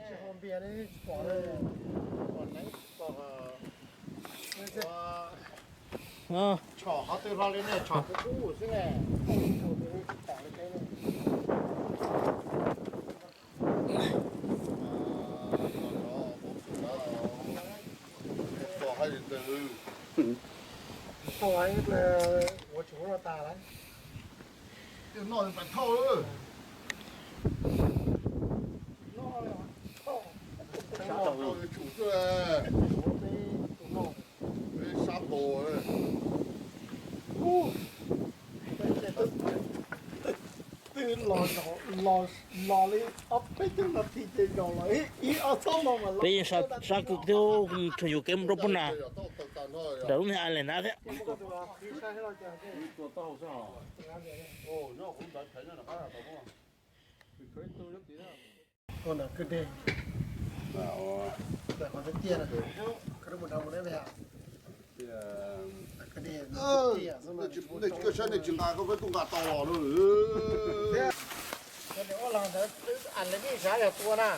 Tsis hau npias li, tsis pom li. Tshom qhov twg hlo li ne, tshom kub kub xwb ne. Tsis pom li teb li. Tau ib ua tsis muab no tas lawm. Noj li pas thauj. Sab tau yuav tsum xwb. Peb sab nkaus. Twb los zaum, los, los li ob peb caug nas this ces zaum los ib ob txhob no mas los. Peb yeej sab kwv thiab, tseem yuav kev mus rau puag na. Nram lub me island na thiab. Tua ntawm kwj deg, ntawm qhov tiaj na, koj mus nrad mus neb ve. Koj saib nej tsis nqa koj peb tuaj nqa tau los na.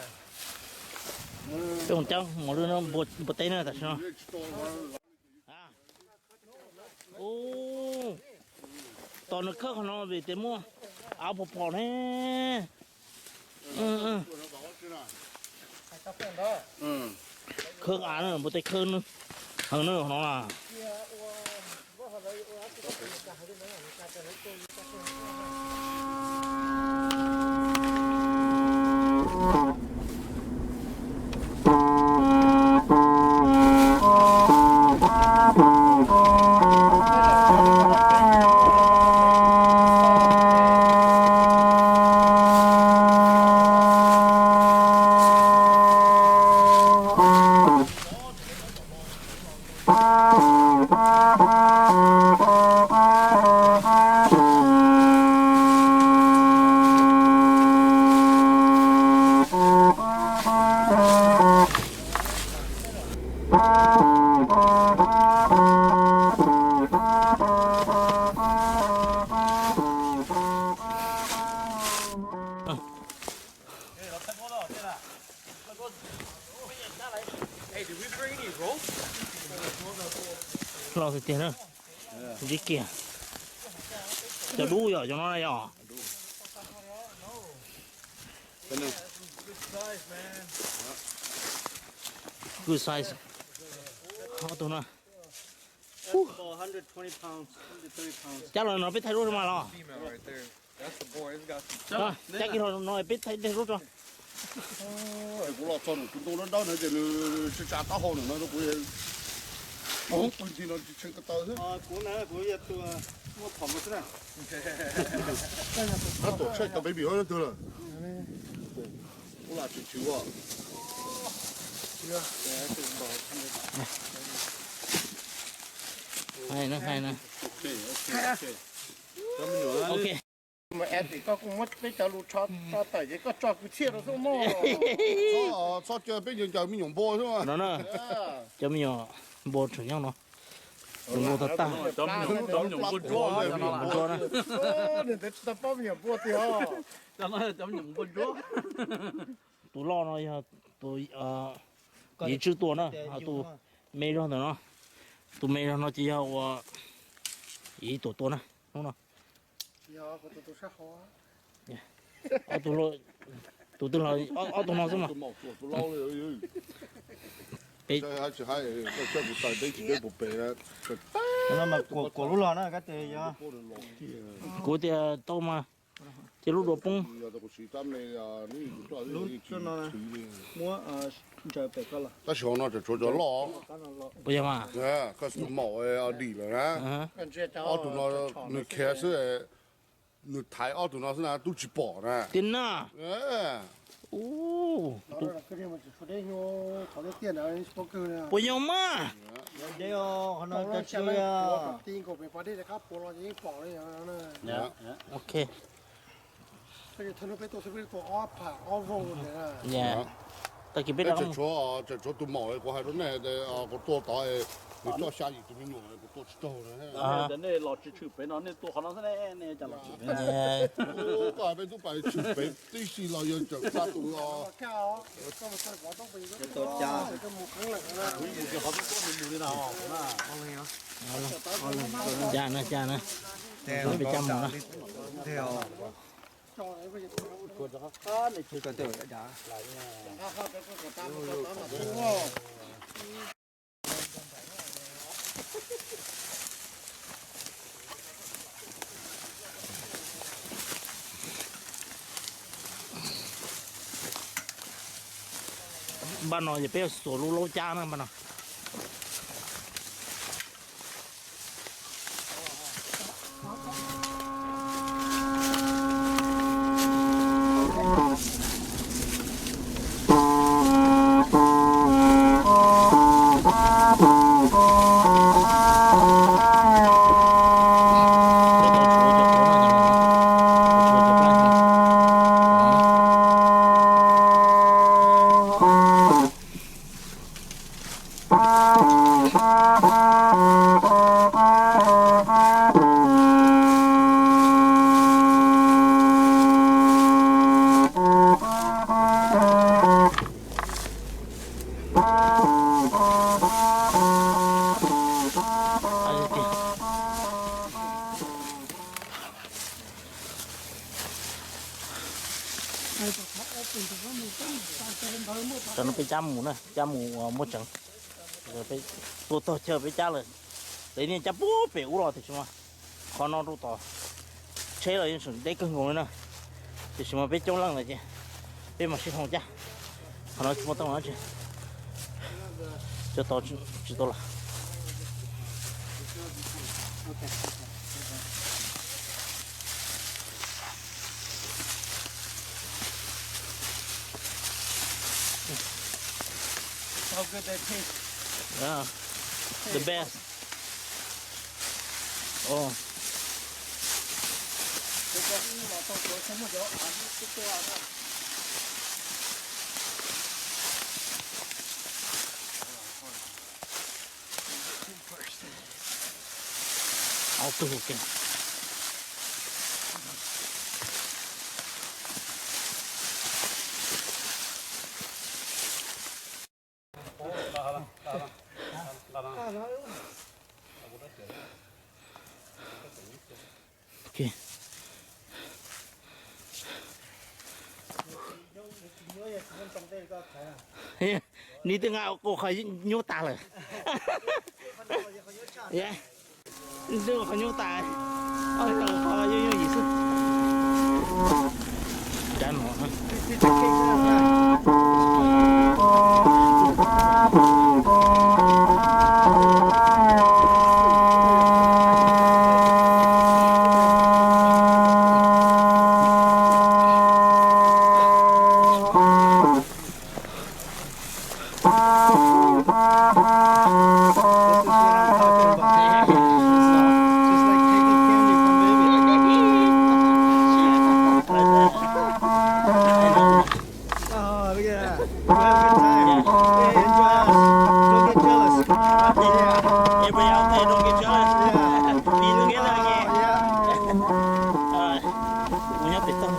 Peb mus cab mos lwj no npua teb na tam sim no. Tos nws khawb qhov no vim tias muaj av phom phom ne. Khawb av na, npua teb khawb heev na no na. Los tiag tiag na. Ntsib kiag. Cov dub yom, cov no na yom. Good size. Ob tug no. Cab los no peb thaij rub mas los. Cab kiag los no peb thaij rub tso. Kuv los txog nws tus ntoo dawb dawb no ces nws tsa tsa taub hau nws no rau kuv. Pw ntxhi no tsis tshee ko taw xwb. Tab tom tshaj cov baby no twg lawm. Ua lam tshwm tshwm ua. Hais na, hais na. Ok. Mas es tim koj kuj muab peb cov lus tsho tso tawm ces koj tso kwv txhiaj rau xwb mog. Txhob cia peb ncaws me nyuam npua xwb. No na, cov me nyuam npua tseem nyob no. Npua tag tag. Npua tsuab na. Nws tsis tau paub me nyuam npua tiag. Tus loj no yog tus Yiv Tswb tua na, tus me zog ntawm no. Tus me zog no ces yog uas Yiv Tuam tua na, hnub no. Ob tug, tus twg los ob tug no xwb mas. Kuv tias tau mas, ces lub dua poob. Tab sis hauv no tseem tshuav cov loj. Puas yog mas? Koj tus maum dim lawm na. Ob tug no nws khiav xwb, nws thaiv ob tug no xwb na, tub tsis pom na. Tiag na. Puas yog mas? Ok. Tag kis peb tseem tshuav, tseem tshuav tus maum kuv hais rau nej tias kuv tua tod, nws coj xya yim tus me nyuam kuv tua tsis raug na. Nej los tshwm pem no, nej tua qhov no xwb ne, nej cas los tshwm pem no? Koj hais peb tub pas tshwm pem tib si los yog tseem xa tus los. Cas na, cas na. Peb cab mus na. Npaj no ces peb yuav xuas lub laub cab na npaj no. Tam no peb cab mus na, cab mus ua muab tseev. Peb tua tog chaw peb cab lawm. Lawv niaj cab puag pem ub los tiam sis mas qhov no rau tom tsheb los yeej tseem deb kawg nkaus li na. Tiam sis mas peb coob leej lawm ces peb mam sib hloov cab. Qhov no tsis muaj teeb meem dab tsi. Cov tod tsis tau los. How good they taste. Yeah. The best. Oh. Ob tug ua ke. Nws twb nqa qus qhov nyuaj tas lawm. Nws twb qhov nyuaj tas, qhov yooj yooj yim xwb. Cab no. This is what I'm talking about. It's like taking candy from baby. Oh, look at that. Have a good time. Hey, enjoy us. Don't get jealous. Yeah. Everybody out there, don't get jealous. Yeah. Be together again. Yeah. Mus nyob pem toj.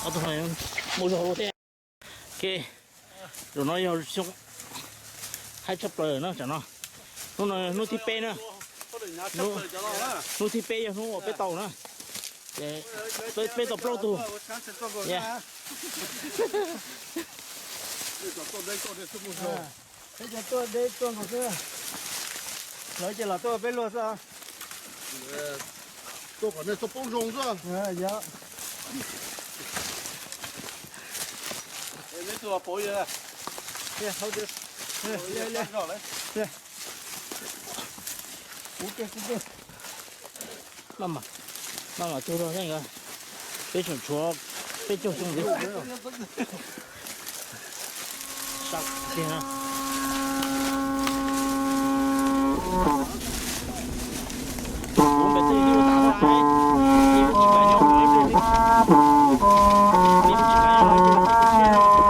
Ob tug no muaj zog lub thiab. Ok, zaum no yog xyoo haib tshaj plaws na tsam no. Hnub no hnub thib peb na. Hnub thib peb yog hnub uas peb tau na. Ces peb tau plaub tug. Peb cov tuaj deb tuaj nkaus xwb. Lawv ces los tuaj peb luag xwb. Tuaj kom nej txhob poob zoo xwb. Yog. Maj mam, maj mam tug rau, peb tseem tshuav peb caug xyoo ntxiv. Sab tiag na. Kuv npes twj ywm tas lawm, ib lub tsis kav nyob ib pliag li, ib lub tsis kav nyob ib pliag li.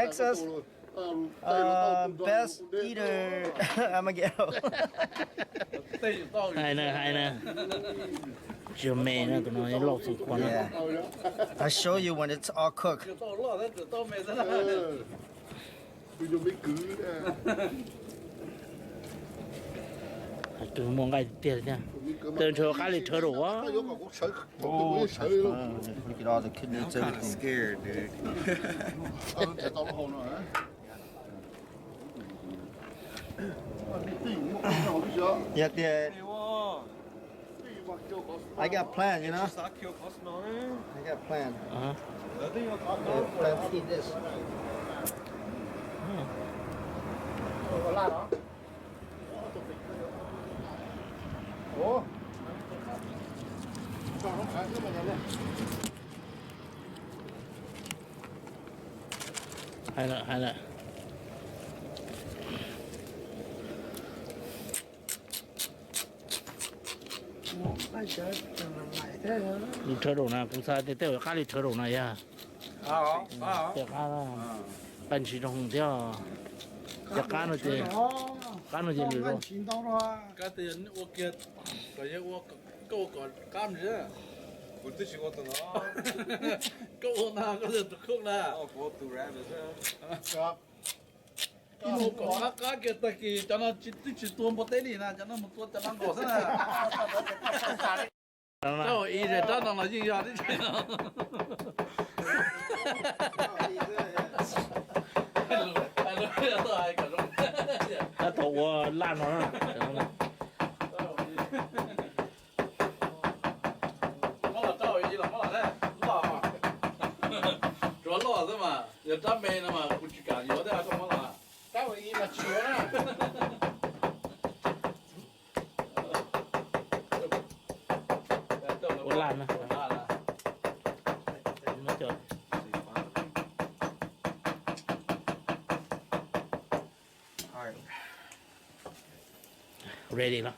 Texas, uh, best eater. I'm a ghetto. Hais na, hais na. Tsis yog me na, tus no lauj xeem Khuam na. Yeah. I show you when it's all cooked. Tus muaj nqaij tiag tiag. Tej ntshaw qab li turtle a. Look at all the kidneys, everything. Yeah, tiag. I got plan, you know? I got plan. Uh-huh. Yeah, plan to eat this. Hais lawm, hais lawm. Lub turtle na, kuv xav tias tej zaum qab li turtle na yog. Tej qab, qab ntsis zoo thiab. Cov qab no ces, qab no ces lwm zoo. Koj ua kom qab ntsis. Kuv twb tsis ua tus no. Koj ua na, koj ua tus khooj na. Ib mus kom qab qab kiag tag kis cov no twb tsis tua npua teb li na, cov no mus tua cov no nkaus xwb na. Rab ua ib zes rab no los yeej yog tib si no. Tab tom ua laj no na. Muab los rau ib los muab los ne, loj. Tsuav loj xwb mas, yog rab me no mas kuv tsis kam yuav thiab, koj muab los. Rab ua ib mas tsis yuav na. Ua laj na. Ready los?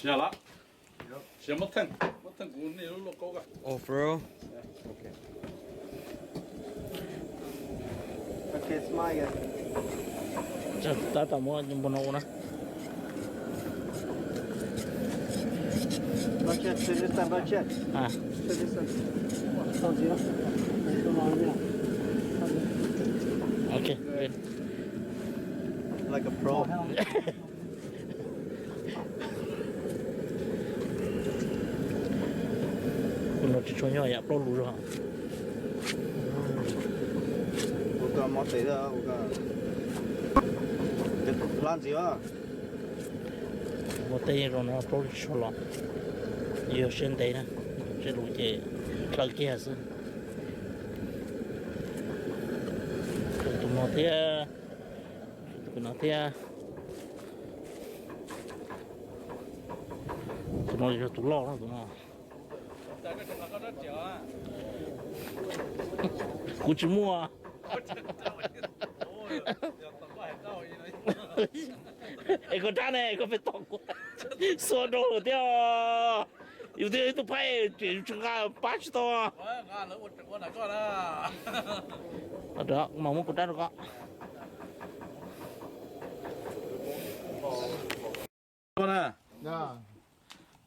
Siav lawm. Siav muab theej, muab theej kuv niaj lub lauj kaub ko. Oh, for real? Tab tom muab npua no ua na. Budget, budget. Ah. Ok, ready. Like a pro. Tus no tsis tshua nyuaj yam plaub lus zog. Ua koj mob tes, ua koj hlab ntxiv. Ua teb zoo no plaub lus tsis tshua los, yog siab ntev na, siab lus ces hlaw kiag xwb. Tus no thiab, tus no thiab. Tus no yog tus loj no, tus no. Kuv tsis muaj. Es koj rab ne, koj pheej tom kuv xuas rau thiab. Yus twb yog ib tug phaib ces yus tsis nqa pab tsis tau. Mas muab kuv rab rau koj.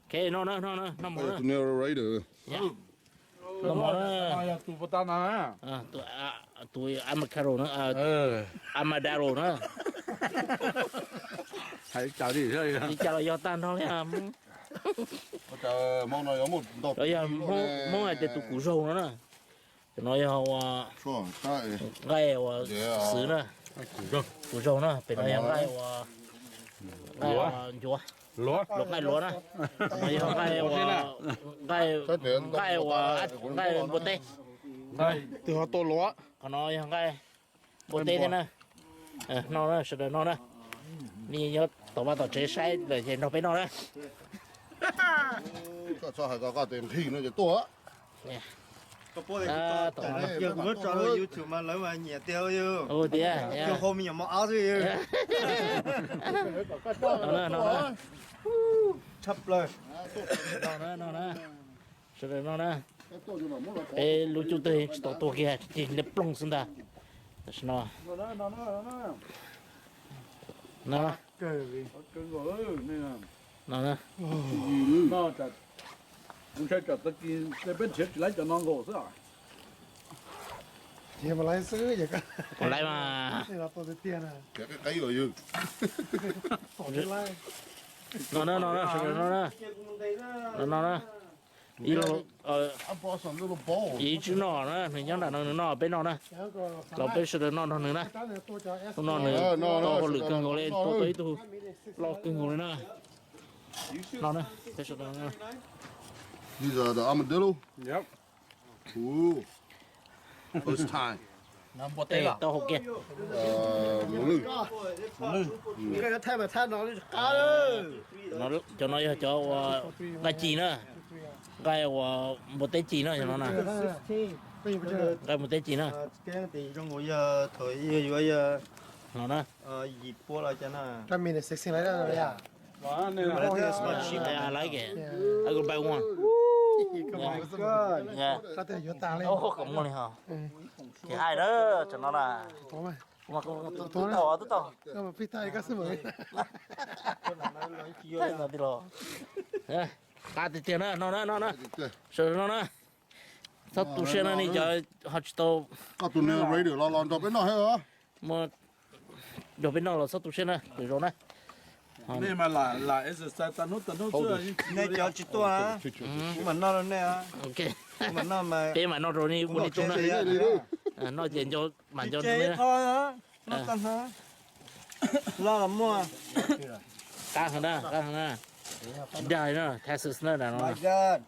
Ok, no na, no na, no mov na. Tus no yog tus puas tau na. Tus avocado na, armadillo na. Hais li cas li, li cas los yog tag nrho li. Yog Hmoob hais tias tus kuv zaug no na. Tus no yog ua nqaij ua xwb na. Kuv zaug na, pem no yog nqaij ua, nqaij ua ncuav, luav nqaij luav na. No yog nqaij ua, nqaij ua, nqaij npua teb. Twg ho tua luav? Qhov no yog nqaij npua teb thiab na. No na, sawv daws no na. Nej nyob tom vaj tom tsev saib lawm ces nrog peb noj na. Koj txhob hais kom koj tes nqhis no ces tuaj. Yog kuv muab tso rau YouTube mas lawv mas nyiam tiag. Ua tiag, ua me nyuam mos ob xwb. No na, no na. Tshaj plaws. No na, no na. Sawv daws no na. Peb lub cub twg tsis tau tuag kiag, tsis cig liab ploog xwb ntag. Tam sim no, no, no, ua laib mas. No na, no na, sawv daws no na, no no na. Ib, ib tswb noj na, nws nyob nram no, nws noj peb noj na. Los peb sawv daws noj nrog nws na. Tus no nws tau hauj lwm kawg nkaus li, tua tau ib tug loj kawg nkaus li na. No na, peb sawv daws. These are the armadillo. Yep. Ooh. First time. Tau hauv kiag. Cov no yog cov uas nqaij ci na, nqaij uas npua teb ci na, cov no na, nqaij npua teb ci na. No na. I like it. I could buy one. Yeah. Ua kom muaj li ho. Ces hais na, cov no na. Kuv mas kuv twb tau, twb tau. Qab tiag tiag na, no na, no na. Sawv daws no na. Txhob tu siab na, nej cov ho tsis tau. Koj tus niag radio los los nrog peb noj thiab. Muaj nrog peb noj los txhob tu siab na, tus zoo na. Nej cov tsis tuaj, kuv mam noj rau nej. Ok. Kuv mam noj mas peb mam noj rau nej ua nej tug na. Noj ces nco mam nco nej. Noj tag no. Loj los muaj. Qab heev na, qab heev na. Tsis dag li no, Texas na, no. Txhob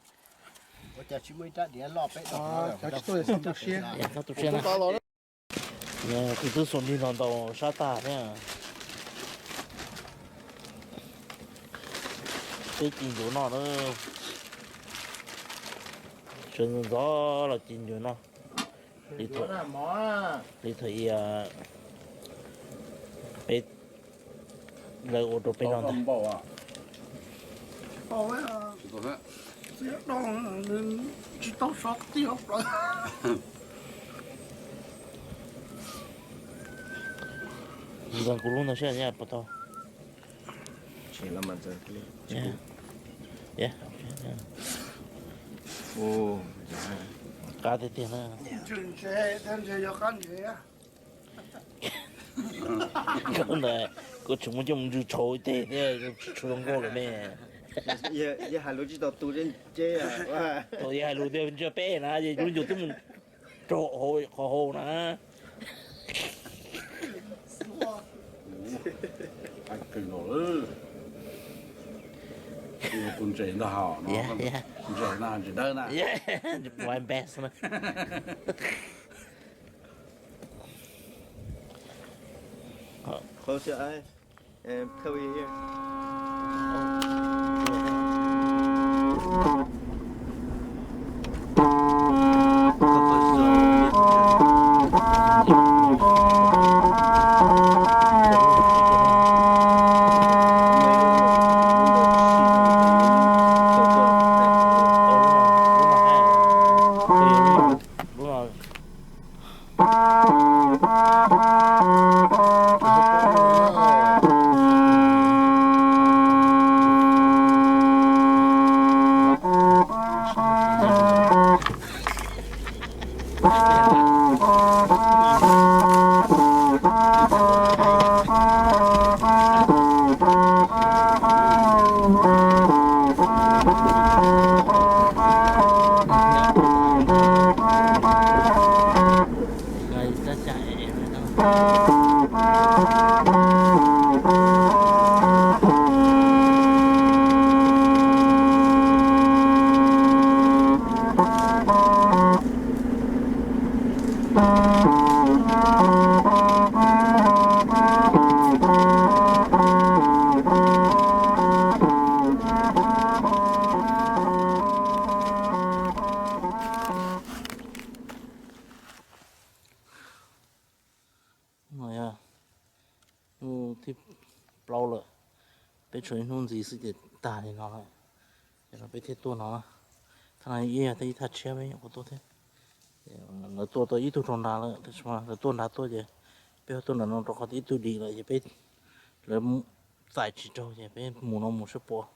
tu siab na. Kuv twb xuas nrig no ntaus sab tag thiab. Peb ci ncuav noj na. Sawv ntxov ntxov los ci ncuav noj. Li thaum, li thaum peb, lawv ua rau peb noj ntag. Ntxeev kuv lub ntawd seb puas tau. Qab tiag tiag na. Koj ntawd kuv tseem muab coj mus ntsw tshauv teg thiab, tsis tshua zoo nkauj lawm me. Yog hais lus tsis tau tu, yog hais lus tias ntshe peb na, lub ncuav twb mus rau qhov hauv na. Tus ntses ntag hos no, ntses na, ntses dawb na. Best na. Close your eye and cover your ear. Hnub thib plaub lawm, peb tshuav ib hnub ntxiv xwb ces tag li no lawm. Ces no peb thiaj tuaj no na. Thaj no ib yog ib thaj tshiab peb nyuam qhuav tuaj thiab. Lawv tua tau ib tug rau nrad lawm, tab sis mas lawv tuaj nrad tuaj ces peb ho tuaj nram no rau qhov tias ib tug dim lawm ces peb, lawv txais tsis raug ces peb mus no mus seb puas,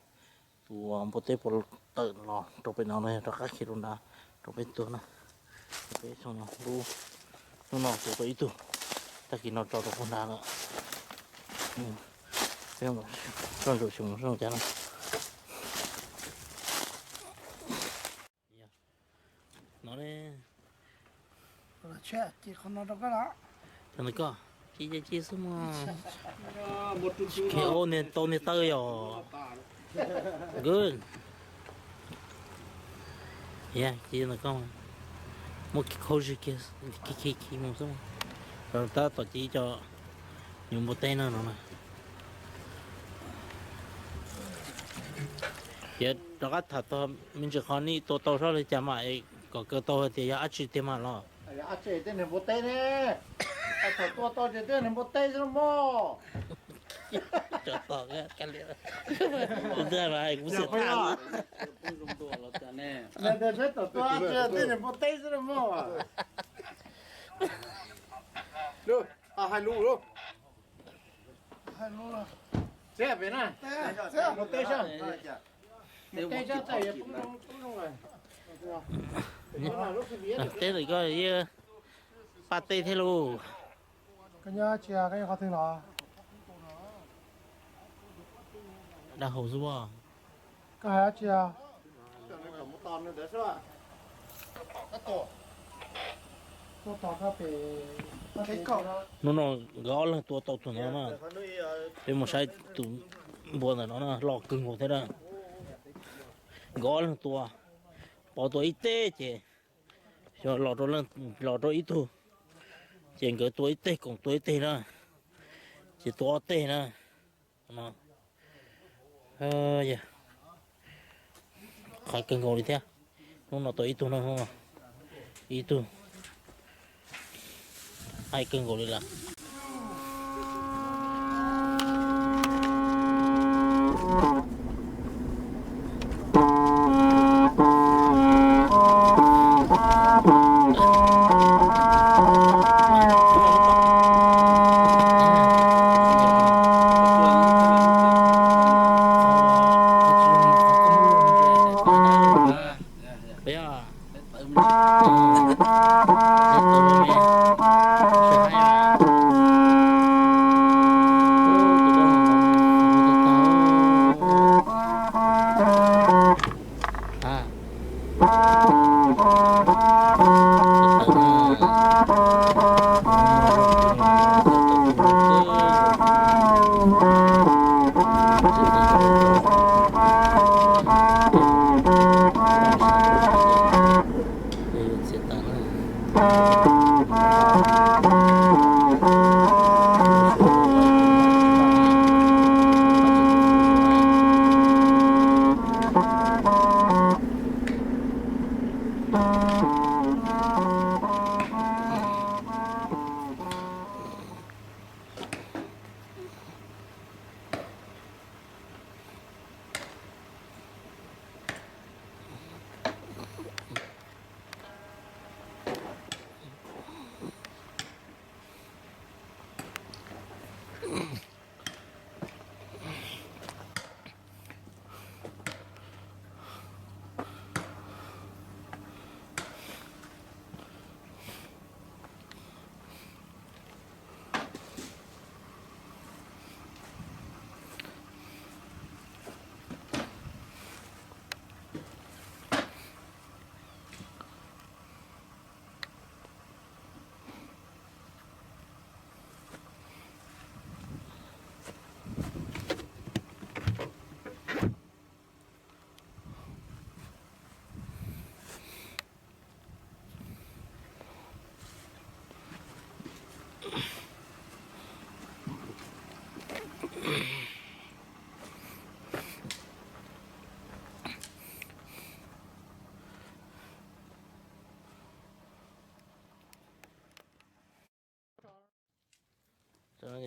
tus npua teb puas tawm los rau pem no los yog rov qab khiav rau nrad rau peb tua na. Peb xyoo no, hnub no tua tau ib tug, tag kis no tso rau puag nrad lawm. Peb soj ntsuam xyoo no soj ntsuam cas no. No ne. Ntawm koj, ci ci xwb mog. Tau niag taw yom. Good. Ci ntawm koj, muab khau zig kiag, khi khi mus xwb. Tab tom ci cov nyuv npua teb no no na. Ces rov qab tham txog me ntsis qhov nej tua tau sab li cas mas kom kawg tau hais tias yog dab tsi tiag mas los. Tej niag npua teb ne, thaum tua tau ces tej niag npua teb xwb mog. Kuv ntag mas kuv xav tham. Tej niag npua teb xwb mog. Hais lus lub. Teb pem na. Npua teb sab. Teb lawm koj yeej paj teb thiab lauj. Koj nyob tsis, koj nyob qhov twg los? Dab hau xwb. Koj hais dab tsi? Tuaj tos koj pem. Hnub no nkawd ob leeg tua tau tus no na. Peb mus saib tus npua ntawm no na, loj kawg nkaus thiab na. Nkawd ob leeg tua, pov tua ib teg ces xyov los rau ib tug, ces nkawd tua ib teg koom tua ib teg na, ces tua ob teg na. Qhov kawg nkaus li thiab. Hnub no tau ib tug no, ib tug, aim kawg nkaus li lawm.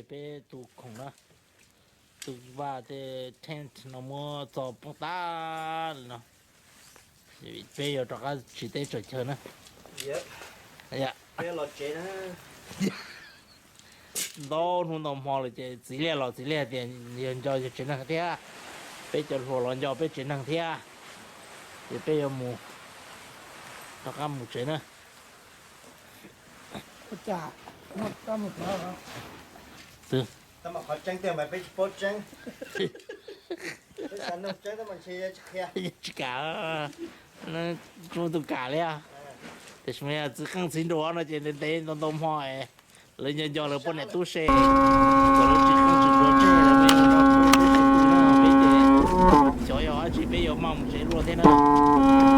Peb tu khoom na, tu vaj tej tent no muab txo poob tag li no. Peb yuav rov qab tsim teb tsaws chaw na. Ntau hnub ntau hmo lawm ces txiv liaj los txiv liaj tias yog nco yog tsev neeg thiab, peb cov hluas los nco peb tsev neeg thiab, ces peb yuav mus, rov qab mus tsev na. Tsis kam, tsis muaj tus kam li. Tiam sis mas yog txiv qeej txiv nruas no ces ntev ntev ntau ntau hmo es lawv nco nco lawv poj niam tub se, kom lawv tsis qeej tsis nruas tseg, lawv me no peb ces xyov yog dab tsi peb yuav maj mus tsev luaj thiab na.